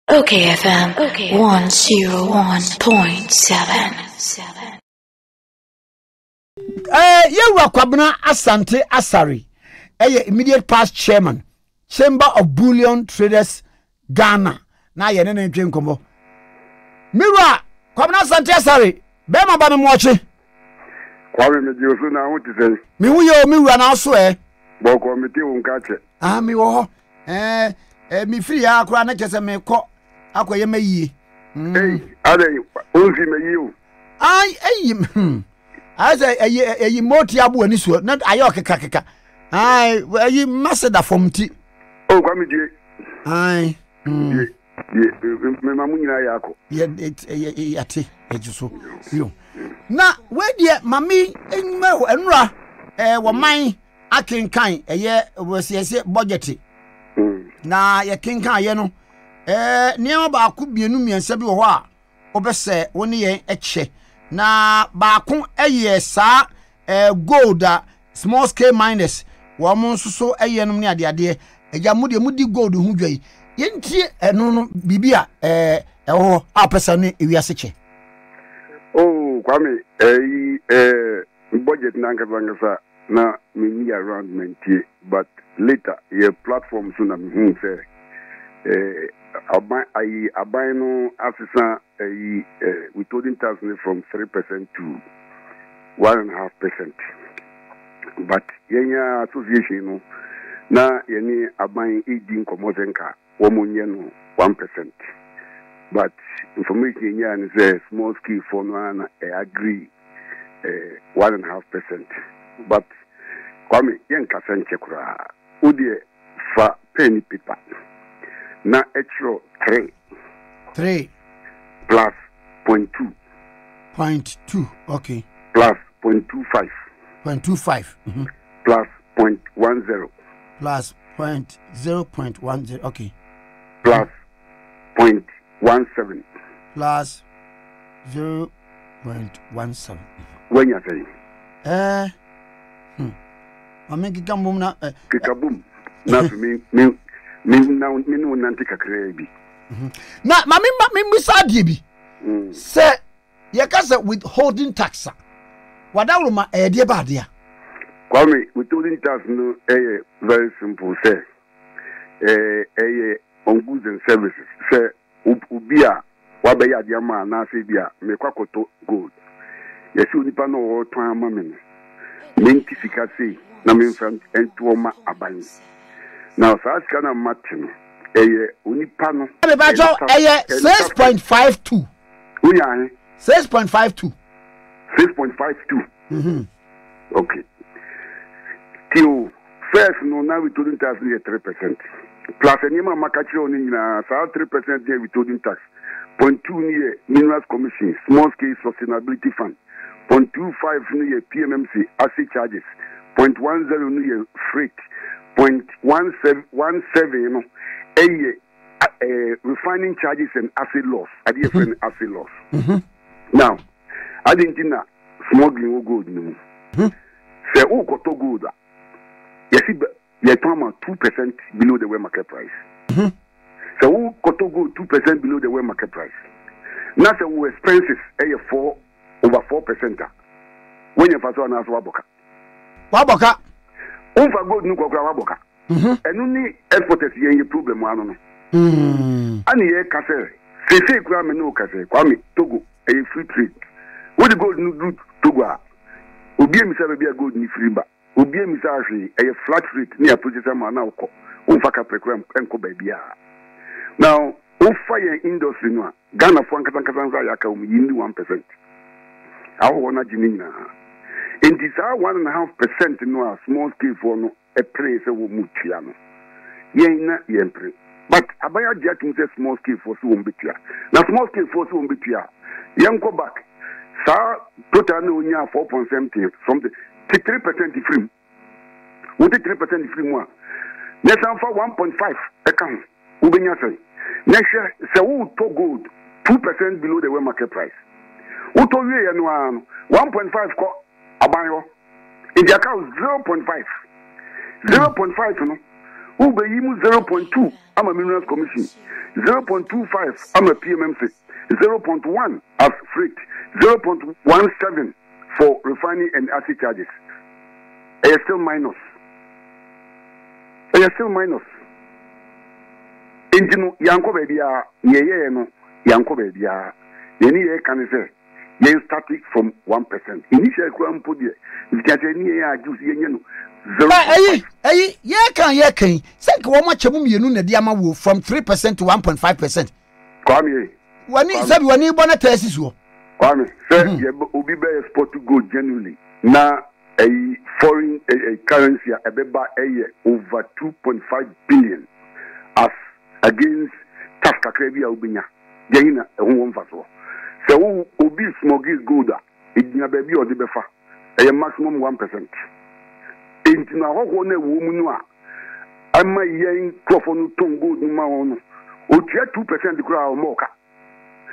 Okay FM 101.7. Yɛwura Kwabena Asante Asare ɛyɛ immediate past chairman, Chamber of Bullion Traders Ghana, na yɛne ne ntwe nkɔmmɔ. Mewura Kwabena Asante Asare, bɛrima ba me mmoakye. Kwame, megye wo so, na ho te sɛn? Me ho yɛ o, me wura, na so ɛ? Bɔkɔ, mete wo nka kyɛ. Ah, mewɔ hɔ. Ɛɛ, eh, mefiri ha koraa na kyɛ sɛ mekɔ akɔyɛ mayie. Ei, adɛn, womfi mayie o? Ai, ayi, ayɛ sɛ ayi, ayi mɔɔti abo ani soɔ na ayɛ ɔkekakeka. Ai, ayi mmase da fam nti. O, Kwame die. Ai. Die, die, mema mo nyinaa yɛ akɔ. Yɛ, yɛ, yɛate, yɛgye so. Yo. Na wei deɛ, mame enyima hɔ, ɛnora, ɛɛ, wɔman akenkan ɛyɛ wɔsiesie bɔgyɛte na yɛkenkan yɛ no ɛɛ nneɛma baako mmienu mmiɛnsa bi wɔ hɔ a wɔbɛsɛ wo ne yɛn kyɛ na baako ɛyɛ saa ɛɛ gold a small scale miners wɔn nso so ɛyɛ nom ne adeadeɛ. Agya, mo deɛ modi gold ho dwa yi, yɛntie ɛno no biribi a ɛɛ ɛwɔ hɔ a ɔpɛ sɛ ne ewiase kyɛ. Oh, Kwame, ɛyi ɛɛ budget n'ankasa ankasa na menni around mantie, but later yɛ platform so na mehuu sɛ eh, aban ayi aban no asesa ayi eh, withholding tax no from 3% to 1.5%, but yɛn association no na yɛne aban redi nkɔmmɔ sɛ nka wɔn nyɛ no 1%, but information yɛnyaa ne sɛ small scale foɔ no ara na ɛ agree 1.5%. But Kwame, yɛnkasa nkyɛ koraa. Wo deɛ fa pen ne paper na ɛkyerɛ three. Three. Plus 0.2. 0.2, okay. Plus 0.25. 0.25. Plus 0.10. Plus 0.0.10, okay. Plus 0.17. Plus 0.17. Wanya sɛn? Maame keka mbom na. Keka bom na afei me me me na me ne wo nante kakraa bi. Na maame ma me mmisa adeɛ bi. Sɛ yɛka sɛ withholding tax a, wadaworo ma ɛyɛ deɛ ba adeɛ a? Kwame, withholding tax no ɛyɛ very simple sɛ ɛyɛ on goods and services, sɛ obi a wabɛyɛ adeɛ ama anaasɛ bi a mekɔ akɔtɔ gold, yɛsɛ onipa no a ɔretɔn ama me no mente sika sei na memfa ntoɔ ma aban, na saa sika no a mate no ɛyɛ onipa no. Mepakyɛw, ɛyɛ 6.52. Wonya ahe? 6.52. 6.52. Okay. Till first no na withholding tax no yɛ 3% plus nneɛma a maka kyerɛ wo no nyinaa, saa 3% no yɛ withholding tax, 0.2 no yɛ Minerals Commission small scale sustainability fund, 0.25 no yɛ PMMC asset charges, 0.10 no yɛ freight, 0.17 no ɛyɛ refining charges and acid loss, adeɛ yɛfrɛ no acid loss. Now ade nti na smuggling wɔ gold no mu, sɛ wokɔtɔ gold a, yɛsi yɛtɔn ama 2% below the world market price. Sɛ wokɔtɔ gold 2% below the world market price na sɛ wo expenses ɛyɛ 4 over 4% a, woanya fa so anaasɛ woabɔ ka? Wabɔ ka. Womfa gold no kɔ koraa, wabɔ ka. Ɛno ne exporters yɛn yɛ problem ano no. Ane yɛka sɛ seesei koraa me ne wo ka sɛ Kwame, Togo ɛyɛ free trade. Wode gold no duru Togo a, obi mmisa baabi a gold no firi ba, obi mmisa hwee, ɛyɛ flat rate ne yɛaprocess ama na wokɔ, womfa kaprɛ koraa nkɔ baabiara. Now wofa yɛn industry no a, Ghanafoɔ ankasa ankasa nso a yɛaka wɔn yi nni 1%. Ahɔhoɔ no agye ne nyinaa. Enti saa 1.5% no a small scale foɔ no peree sɛ wɔn tua no, yɛn na yɛn pere. But aban agye atum sɛ small scale foɔ sɛ wɔn bɛtua. Na small scale foɔ sɛ wɔn bɛtua a, yɛnkɔ back. Saa total na onyaa 4 point something, something, te 3% firi mu. Wote 3% firi mu a, na san fa 1.5 ɛka ho, wobɛnya sɛn? Na hwɛ sɛ wotɔ gold 2% below the world market price. Wotɔ wieɛ no ara no, 1.5 kɔ aban hɔ. Nti aka wo 0.5. 0.5 no, Wobɛyi mu 0.2 ama Minerals Commission, 0.25 ama PMMC, 0.1 as freight, 0.17 for refining and acid charges. Ɛyɛ still minus. Ɛyɛ still minus. Enti no, yɛankɔ baabiara. Nea yɛyɛeɛ no, yɛankɔ baabiara. Nea ne yɛreka ne sɛ, yɛn start from 1%. Initially koraa mpo deɛ, mfitiaseɛ ne yɛn a Jews yɛnyɛ no 0.5. Ɛyi, ɛyi, yɛka yɛka yi, sɛ nka wɔn akyɛ mu mmienu na ɛde ama wo from 3% to 1.5%. Kwame. Wani, sɛbi wani bɔ na tɛɛ si soɔ. Kwame, sɛ mhm. yɛ obi bɛ export gold genuinely na ɛyi foreign eh, currency a ɛbɛba ɛyɛ over 2.5 billion as against tax kakra bi a wobɛnya deɛ na ɛho wɔ mfasoɔ. Sɛ wo obi smuggle gold a, ɛgyina baabi a ɔde bɛfa, ɛyɛ maximum 1%. Enti no ahɔhoɔ no a ɛwɔ mu no a ɛma yɛn nkurɔfoɔ no tɔn gold no ma wɔn no, ɔtua 2% koraa a ɔmmɔ ɔka.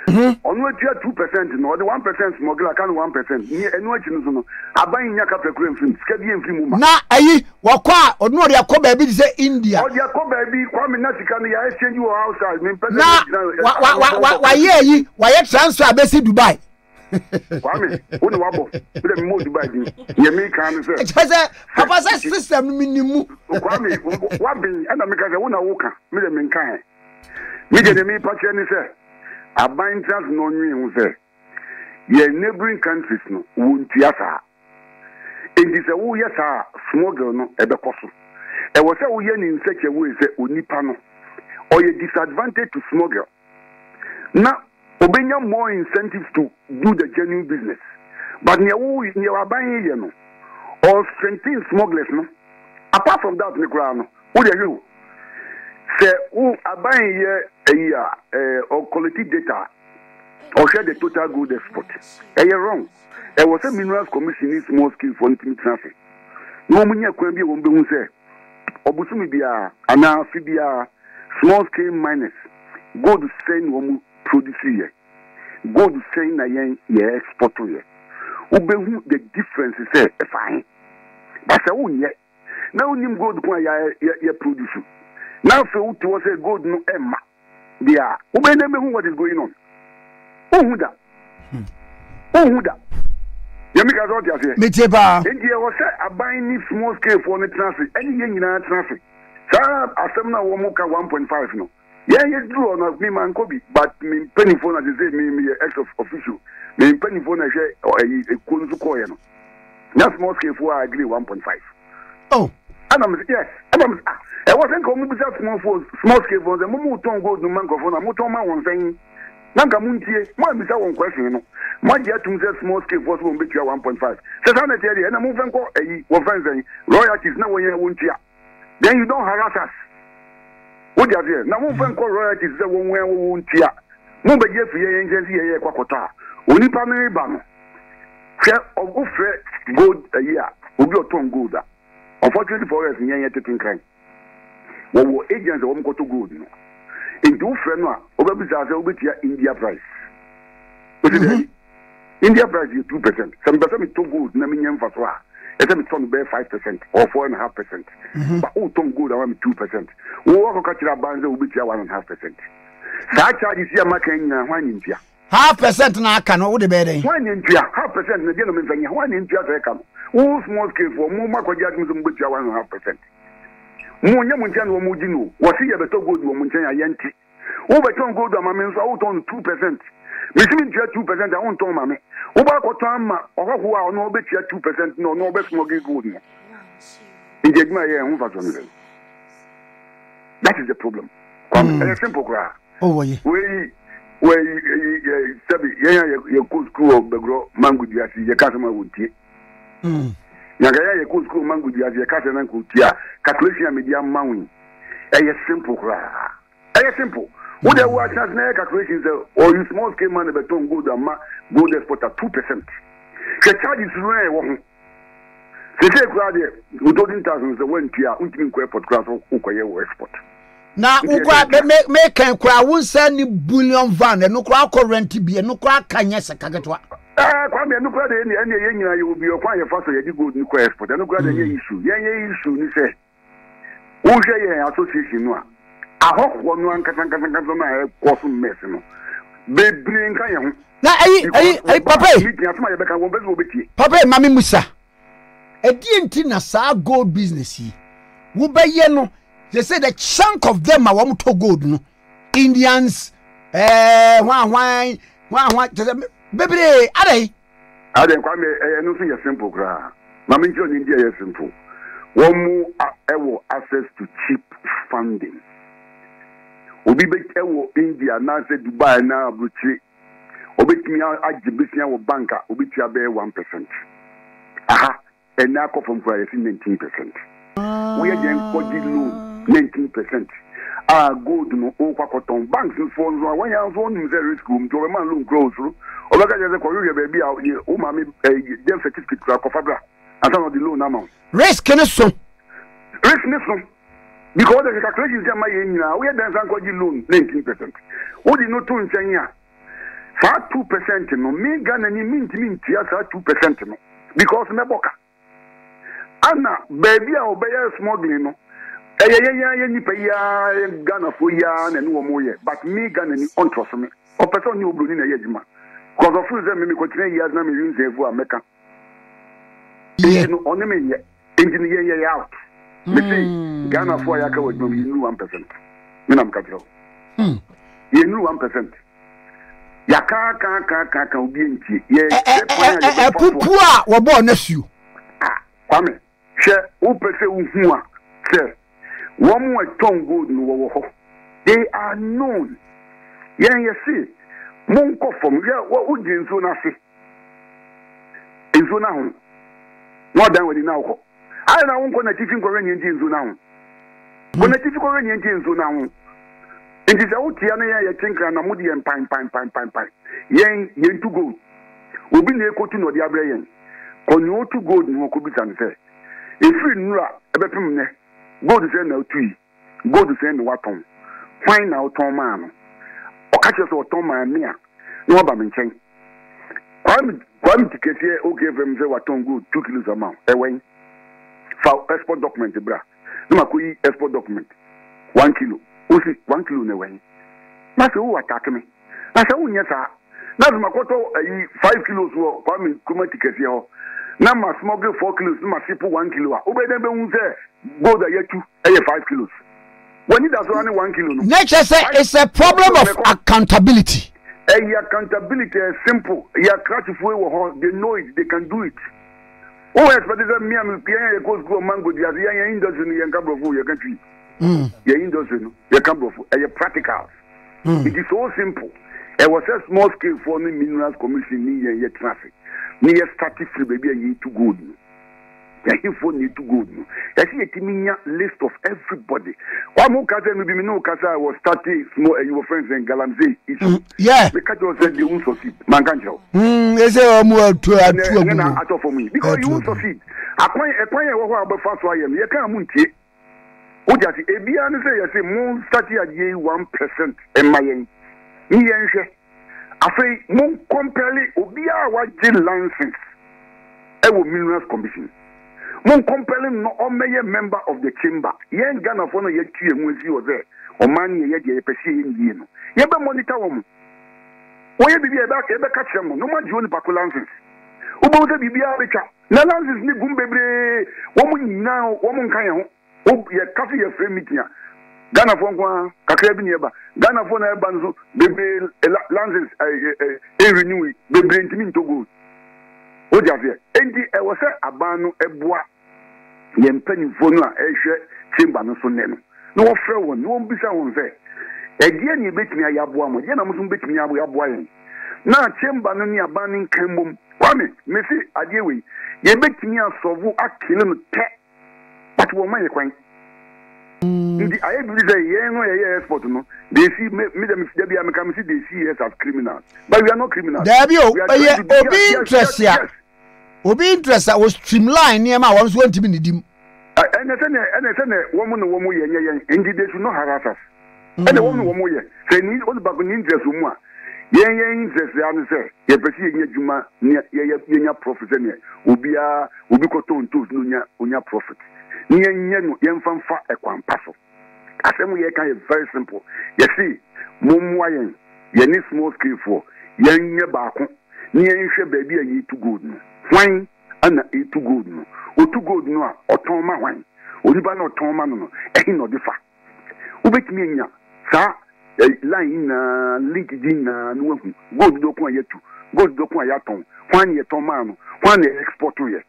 Ɔno atua 2% no, ɔde 1% smuggle aka no 1%. Ne ɛno akyi no so no, aban nnya kaprɛ koraa mfiri mu, sika bi mfiri mu ma. Na ayi, wɔkɔ a, ɔno ɔde akɔ baabi te sɛ India. Ɔde akɔ baabi, Kwame, na sika no yɛ exchange wɔ outside, mempɛ sɛ Na megyina wa, wa, wa, wa, wayɛ ayi, wayɛ transfer abɛsi Dubai. Kwame, wo na wabɔ, me dɛ memmɔɔ Dubai din. Deɛ meka ne sɛ. Kyerɛ sɛ, papa sɛ system no menim mu. Kwame, waben, ɛna meka sɛ wo na woka, me dɛ menka ɛ. Me deɛ deɛ mepa kyerɛ ne sɛ, aban ntena ase na ɔnwen ho sɛ, yɛn neighboring countries no, wɔntua saa. Enti sɛ woyɛ saa a, smuggle no ɛbɛkɔ so. Ɛwɔ sɛ woyɛ no in such a way sɛ onipa no, ɔyɛ disadvantage to smuggle na obenya more incentives to do the genuine business. But nea wo nea aban yi yɛ no, ɔ strengthen smugglers no. Apart from that ne koraa no, wo deɛ hwɛ o, sɛ wo aban yɛ ayi a, eh, ɔ collect data a, ɔhwɛ the total gold export. Ɛyɛ wrong. Ɛwɔ sɛ Minerals Commission ne small scale foɔ no tumi tena ase na wɔn nya kwan bi a wɔn bɛhu sɛ ɔbosome biara anaa afe biara small scale miners gold sɛn na wɔn produce yɛ, gold sɛn na yɛn yɛ export yɛ. Wobɛhu the difference sɛ ɛfa he. Ba sɛ wonyɛ na wonim gold ko a yɛ yɛ produce na afei wote hɔ sɛ gold no ɛmma deɛ a, wobɛyɛ dɛn bɛhu what is going on? Wonhu da. Wonhu da. Deɛ meka sɛ ɔte aseɛ. Metie paa. Enti ɛwɔ sɛ aban ne small scale foɔ no tena ase ɛne yɛn nyinaa tena ase. Saa asɛm no a wɔn ka 1.5 no, yɛn yɛ duru hɔ no, me mankɔ bi, but me mpanimfoɔ na sese me meyɛ ex officio, me mpanimfoɔ na ɛhwɛ ɛyi ekuo no so kɔɔyɛ no. Na small scale foɔ a agree 1.5. Oh. Ɛna me yes, ɛna me ah, ɛwɔ sɛ nka wɔn bisa small foɔ small scale foɔ sɛ mo mo tɔn gold no ma nkurɔfoɔ na mo tɔn ma wɔn sɛn. Na nka mo ntie, mo ammisa wɔn question no, mo agye atum sɛ small scale foɔ so wɔn bɛtua 1.5. Sɛ saa na ɛteɛ deɛ, ɛna mo mfɛ nkɔ ayi, wɔfrɛ no sɛn, royalties na wɔn yɛn wɔn tua. Then you don't harass us. Wo te aseɛ? Na mo mfɛ nkɔ royalties sɛ wɔn wɔn wɔn tua. Mo bɛgye afiri yɛn yɛn nkyɛn sɛ yɛn yɛ kɔ akɔtɔ a, onipa no reba no, hwɛ, wofrɛ gold ayi a, obi ɔtɔn gold a, unfortunately for us, yɛn yɛ tete nkran. Wɔwɔ agents a wɔn kɔtɔ gold no. Nti wofrɛ no a, ɔbɛbisa sɛ wobɛtua India price. Wosi mhm. dɛ India price yɛ 2%. Sɛ mepɛ sɛ metɔ gold na menya mfaso a, ɛsɛ metɔ no bɛyɛ 5% or 4.5%. Mhm. Ba wotɔn gold ama me 2%. Wowɔ akɔka kyerɛ aban sɛ wobɛtua 1.5%. Saa charges yi a maka nyinaa hwan ne ntua? Half percent na aka no wode bɛyɛ dɛn? Hwan na ntua half percent na deɛ na memfa nyɛ? Hwan na ntua sɛ ɛka no? Wo small scale foɔ mo makɔgye atom sɛ mobɛtua 1.5%. Mo nyɛ mo nkyɛn na wɔn gye no. Wɔse yɛbɛtɔ gold wɔ mo nkyɛn a yɛnte. Wobɛtɔn gold ama me nso a wotɔn no 2%. Mese mentua 2% a wontɔn ma me. Wobɔ akɔtɔn ama ɔhɔhoɔ a ɔno ɔbɛtua 2% na ɔno ɔbɛsmuggle gold no. Nti adwuma a yɛyɛ ho mfasoɔ ne sɛn? That is the problem. Kwame, ɛyɛ simple koraa. Oh, wɔyɛ. Wei, wei, eyi, sɛbi, yɛn a yɛkɔ sukuu wɔ Bɛgorɔ Mango dua ase, yɛka asɛm a wɔntie. Na nka yɛn a yɛkɔ sukuu wɔ Mango dua ase, yɛka asɛm na nka wɔtie a, calculation a mede ama wo yi, ɛyɛ simple koraa. Ɛyɛ simple. Wo deɛ wo atena ase na yɛ calculation sɛ, ɔyi small scale man na bɛtɔn gold ama gold exporter 2%. Hwɛ charges no a ɛwɔ ho. Seesei koraa deɛ, withholding tax no sɛ woantua a, wontumi nkɔ airport koraa sɛ wokɔyɛ wo export. Na wo koraa bɛ me mekɛn koraa wo nsa ni bullion van ɛno koraa akɔ rent bi ɛno koraa ka nyɛ sika ketewa. Ɛɛ Kwame ɛno koraa deɛ ɛnneɛ yɛn nyinaa yɛwɔ bi ɔkwan a yɛfa so yɛde gold no kɔ export ɛno koraa deɛ ɛnyɛ issue yɛn yɛ issue ne sɛ. Wohwɛ yɛn association no a, ahɔhoɔ no ankasa ankasa ankasa no a ɛkɔ so mess no, bebree nka yɛn ho. Na ayi ayi ayi papa yi. Meeting asɛm a yɛbɛka wɔn pɛ sɛ wɔbɛtie. Papa yi maame musa, ɛdeɛ nti na saa gold business yi wobɛyɛ no they say the chunk of them a wɔn tɔ gold no Indians ɛɛ hwan hwan hwan hwan kyerɛ sɛ bebree adɛn. Adɛn Kwame ɛyɛ ɛno nso yɛ simple koraa ma me nkyerɛ nea nti ɛyɛ simple wɔn mo ɛwɔ access to cheap funding obi bɛ ɛwɔ India anaasɛ Dubai anaa aburokyire obetumi agye besia wɔ bank a obetua bɛyɛ 1% aha Ɛnnɛ akɔ fam koraa yɛse 19 percent. Woyɛ dɛn kɔgye loan 19 percent a gold no wokɔ akɔtɔn? Banks no foɔ nso a wɔn yɛn nso wɔnim sɛ risk wɔ mu nti wɔbɛma loan koraa osuro. Wɔbɛka kyerɛ sɛ kɔhwehwɛ baabi a wo maame death certificate koraa kɔfa bra ansa na ɔde loan ama wo. Risk ne so. Risk ne so because the calculations yɛ ma yɛn nyinaa woyɛ dɛn san kɔgye loan 19 percent wode no to nkyɛn a Saa 2% no, me Ghanani mentumi ntua saa 2% no because mɛbɔ ka. Ana baabi a wɔbɛyɛ smuggling no, ɛyɛ yɛn ara yɛn nipa yi ara yɛn Ghanafoɔ yi ara na ɛne wɔn yɛ but me Ghanani ɔntrɔso me. Ɔpɛ sɛ ɔne oburoni na ɛyɛ adwuma because ɔfeel sɛ me mekɔtena yi ase na mewe nsɛmfua a mɛka. Enti no ɔne me nyɛ. Enti no yɛn yɛyɛ out. Mese Ghanafoɔ a yɛaka wɔ adwuma mu yɛnnuru 1%. Me na meka kyerɛ wo. Yɛnnuru 1%. Yɛaka aka aka aka aka obi antie. Yɛkyerɛ kwan a yɛbɛfa so a. Ɛpupu a wɔbɔɔ no asuo. Ah, Kwame, hwɛ wopɛ sɛ wohu a sɛ wɔn a ɛtɔn gold no wɔwɔ hɔ. They are known. Yɛn yɛse monkɔ fam. Hwɛ wogyina nsuo no ase. Nsuo no aho na wadan w'ani na wokɔ. Ayɛ na wonkɔ n'atifi nkɔhwɛ nea nti nsuo no aho. Kɔ n'atifi kɔhwɛ nea nti nsuo no aho. Nti sɛ wotia ne yɛn yɛte nkran na mode yɛn pan pan pan pan pan. Yɛn yɛntu gold. Obi na ekotu na ɔde abrɛ yɛn. Kɔ nea ɔtu gold no hɔ kɔbisa no sɛ, ɛfiri nnora ɛbɛpem nnɛ, gold sɛn na wotui? Gold sɛn na woatɔn? Hwan na wotɔn maa no? Ɔka kyerɛ sɛ ɔtɔn maa me a, na waba me nkyɛn. Kwame Kwame ti kɛseɛ OKFM sɛ watɔn gold 2 kilos ama wo. Ɛwɛn? Fa export document bra. Na makɔyi export document 1 kilo. Wosi 1 kilo na ɛwɛn? Na sɛ wo attack me. Na sɛ wonyɛ saa, na sɛ makɔtɔ ayi 5 kilos wɔ Kwame Nkrumah ti kɛseɛ hɔ, na ma smuggle 4 kilos na ma ship 1 kilo a, wobɛyɛ dɛn bɛhu sɛ gold a yɛatu yɛ 5 kilos? W'ani da so ara ne 1 kilo no. Na kyerɛ sɛ it's a problem of accountability. Ɛyɛ accountability, ɛyɛ simple. Yɛ akrakyefoɔ yi wɔ hɔ, they know it, they can do it. Wo expect sɛ me a me yɛn a yɛkɔ sukuu ɔman kɔdi ase, yɛn yɛn industry no yɛnka borɔfo, yɛka twi. Yɛn industry no yɛka borɔfo, ɛyɛ practicals. It is so simple. Ɛwɔ sɛ small scale foɔ ne minerals commission ne yɛn yɛtena ase ne yɛ start firi baabi a yɛtu gold no. Yɛhefoɔ na yɛtu gold no. Ɛsɛ yɛtumi nya list of everybody. Wa mo ka sɛ no bi me ne wo kasa a wɔ start small ɛyi wɔ friends and galamsey issue. Yeah. Me ka kyerɛ sɛ they won't succeed. Man ka nkyerɛ wo. Ɛsɛ wɔn atu agu mu. Ɛnɛ na atɔ fam yi because you won't succeed. Akwan ɛkwan a ɛwɔ hɔ a wɔbɛfa so ayɛ no yɛka a mo ntie. Wote ase? Ebiara ne sɛ yɛse mo starte adeɛ yi 1% mma yɛn ne yɛnhwɛ. Afei mo nkɔmpɛle obiara a wagye license ɛwɔ Minerals Commission. Mo nkɔmpɛle no na ɔmmɛyɛ member of the chamber. Yɛn Ghanafoɔ no a yɛatu yɛn ho asi hɔ sɛ ɔman no yɛyɛ deɛ yɛpɛ sɛ yɛyɛ no yie no, yɛbɛ monitor wɔn. Wɔyɛ biribi a yɛbɛka kyerɛ mo na wɔagye onipa ko license. Wobɛhu sɛ biribiara bɛtwa. Na lances ne gum bebree wɔn nyinaa wɔn nka yɛn ho. Wo yɛ ka se yɛ frɛ meeting a Ghana foɔ nko ara kakra bi na ɛba. Ghana foɔ na ɛba no so bebree lances ɛnrenew yi bebree ntumi ntɔ gold. Wote aseɛ? Enti ɛwɔ sɛ aban no ɛboa yɛn mpanimfoɔ no a ɛhwɛ chamber no so nnɛ no na wɔfrɛ wɔn na wɔbisa wɔn sɛ ɛdeɛ na yɛbɛtumi ayɛ aboa mo, ɛdeɛ na mo nso mobɛtumi aboa yɛn na chamber no ne aban no nka mmom. Kwame, mese adeɛ wei yɛbɛtumi asɔvo akele no tɛ but wɔn ma yɛ kwan. Nti ayɛ biribi sɛ yɛn no yɛyɛ export no they see me me dɛ da bi a meka me si they see us as criminals but we are not criminals. Daabi o, ɛyɛ obi interest a obi interest a wɔ streamline nneɛma a wɔn nso wɔntumi nnidi mu. Ɛnɛ sɛ nɛ ɛnɛ sɛ nɛ wɔn na wɔn yɛ nyɛ yɛn nti they should not harass us. Ɛnɛ wɔn na wɔn yɛ sɛ ni onipa ko ni interest wɔ mu a yɛn yɛn interest ya ne sɛ yɛpɛ sɛ yɛnya adwuma ne yɛyɛ yɛnya profit sɛ nɛ obiara obi kɔtɔn ntoos na onya onya profit. na yɛnyɛ no yɛmfa mfa ɛkwan pa so. Asɛm yɛka yɛ very simple. Yɛse mommoa yɛn, yɛne small scale foɔ, yɛnyɛ baako na yɛnhwɛ baabi a yɛtu gold no. Hwan na ɛtu gold no? Ɔtu gold no a, ɔtɔn ma hwan? Onipa no ɔtɔn ma no no, ɛhe na ɔde fa? Wobɛtumi anya saa line yi nyinaa, link yi nyinaa na wahu gold dodoɔ ko a yɛatu, gold dodoɔ ko a yɛatɔn, hwan na yɛtɔn maa no, hwan na yɛ-export yɛ.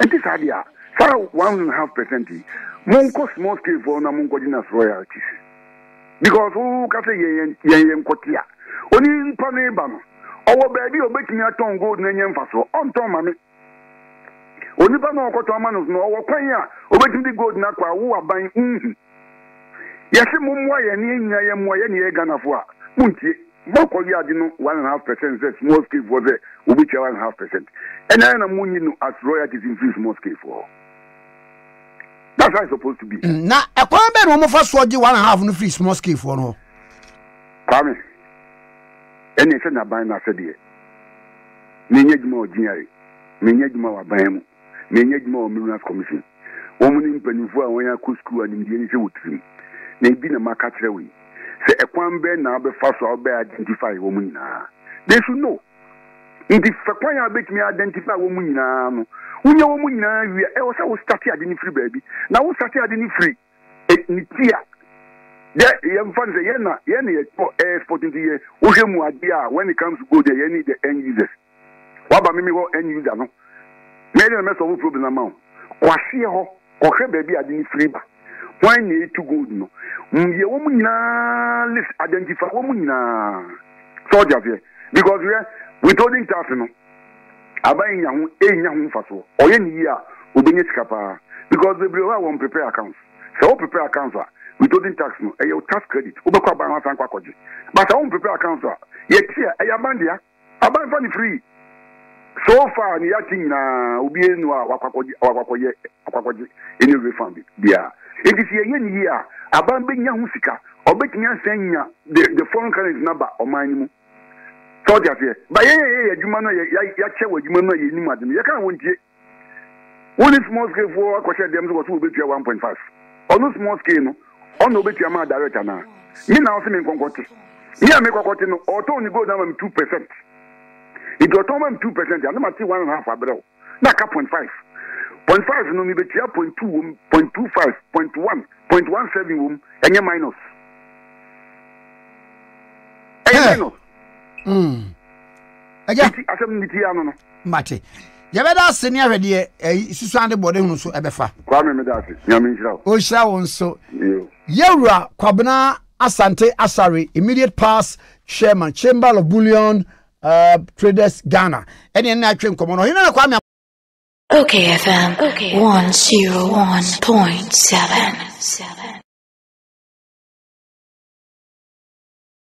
Nti saa deɛ a, saa 1.5% yi, monkɔ small scale foɔ na monkɔgye nas royalties. Because woka sɛ yɛn yɛn yɛn nkɔte a, onipa no ba no, ɔwɔ baabi a ɔbɛtumi atɔn gold no anya mfasoɔ, ɔntɔn ma me. Onipa no a ɔkɔtɔn ama no no, ɔwɔ kwan a ɔbɛtumi de gold no akɔ a wo aban nhu. Yɛse mommoa yɛn ne yɛn nyinaa yɛmmoa yɛn ne yɛyɛ Ghanafoɔ a, montie. Moakɔwe ade no 1.5% sɛ small scale foɔ sɛ wɔbɛtua 1.5%. Ɛnɛ ayɛ na monyi no as royalties mfiri small scale foɔ hɔ. That's how it's supposed to be. Mm, na ɛkwan bɛn na wɔfa soɔ gye 1.5 no firi small scale foɔ no hɔ? Kwame, ɛne sɛ n'aban no asɛdeɛ. Menyɛ adwuma wɔ GRA, menyɛ adwuma wɔ aban mu. Menyɛ adwuma wɔ Minerals Commission. Wɔn ne mpanimfoɔ a wɔn akɔ sukuu a nimdeɛ no hyɛ wɔ tirim. Na ebi na maka kyerɛ wo yi. Sɛ ɛkwan bɛn na wobɛfa so a wobɛ identify wɔn nyinaa. They should know. Nti fɛ kwan a wobɛtumi identify wɔn nyinaa no. Wonya wɔn nyinaa wie a, ɛwɔ sɛ wo start ade no firi baabi. Na wo start ade no firi ne ti a, dɛ yɛmfa no sɛ yɛn na yɛn na yɛtɔ export nti yɛ wohwɛ mu adeɛ a when it comes to gold yɛn ne the end users. Waba me me hɔ end user no. Mɛyɛ dɛn na mɛ solve problem no ama wo? Kɔ aseɛ hɔ kɔhwɛ baabi a ade no firi ba. Hwan na ɛtu gold no? Yɛ wɔn nyinaa list, identify wɔn nyinaa. Sɛ ɔte aseɛ? Because hwɛ, withholding tax no, aban nya ho, ɛnya ho mfasoɔ. Ɔyɛ ne yie a, ɔbɛnya sika paa. Because bebree hɔ a wɔn prepare accounts. Sɛ wo prepare accounts a, withholding tax no, ɛyɛ wo tax credit. Wobɛkɔ aban hɔ asan kɔ akɔgye. But sɛ wo prepare accounts a, yɛte a, ɛyɛ aban dea. Aban fa no free. So far ne yɛate nyinaa obiara nni hɔ a wakɔ akɔgye wakɔ akɔyɛ akɔ akɔgye any refund biara. Nti sɛ yɛyɛ no yie a aban bɛnya ho sika. Ɔbɛtumi asan nya the the foreign currency no aba ɔman no mu. Sɛ ɔte aseɛ. Ba yɛn a yɛyɛ adwuma no a yɛakyɛ wɔ adwuma no a yɛnim ade no yɛka a wɔntie. Wo ne small scale foɔ akɔhyɛ dɛm sɛ wɔso wɔbɛtua 1.5. Ɔno small scale no, ɔna ɔbɛtua maa direct anaa? Me na ɔse me nkɔnkɔte. Me a mekɔkɔte no, ɔtɔn ne gold ama me 2%. Nti ɔtɔn ma me 2% a, na mate 1.5 abrɛ wo. Na aka 0.5. 0.5 no, mebɛtua 0.2 wom, 0.25, 0.1, 0.17 wom, ɛnyɛ minus. Ɛyɛ minus. Mm. Ɛgya. Nti asɛm no ti ano no. Mate. Yɛbɛda ase ne ahwɛ deɛ ɛyi susuan de bɔde ho so ɛbɛfa. Kwame meda ase. Nyame nhyira wo. Ɔnhyira wo nso. Yɛwura Kwabena Asante Asare, immediate past chairman, Chamber of Bullion Traders Ghana. Ɛne ɛne atwe nkɔmmɔ no. Ɔhene na Kwame Okay FM 101.7.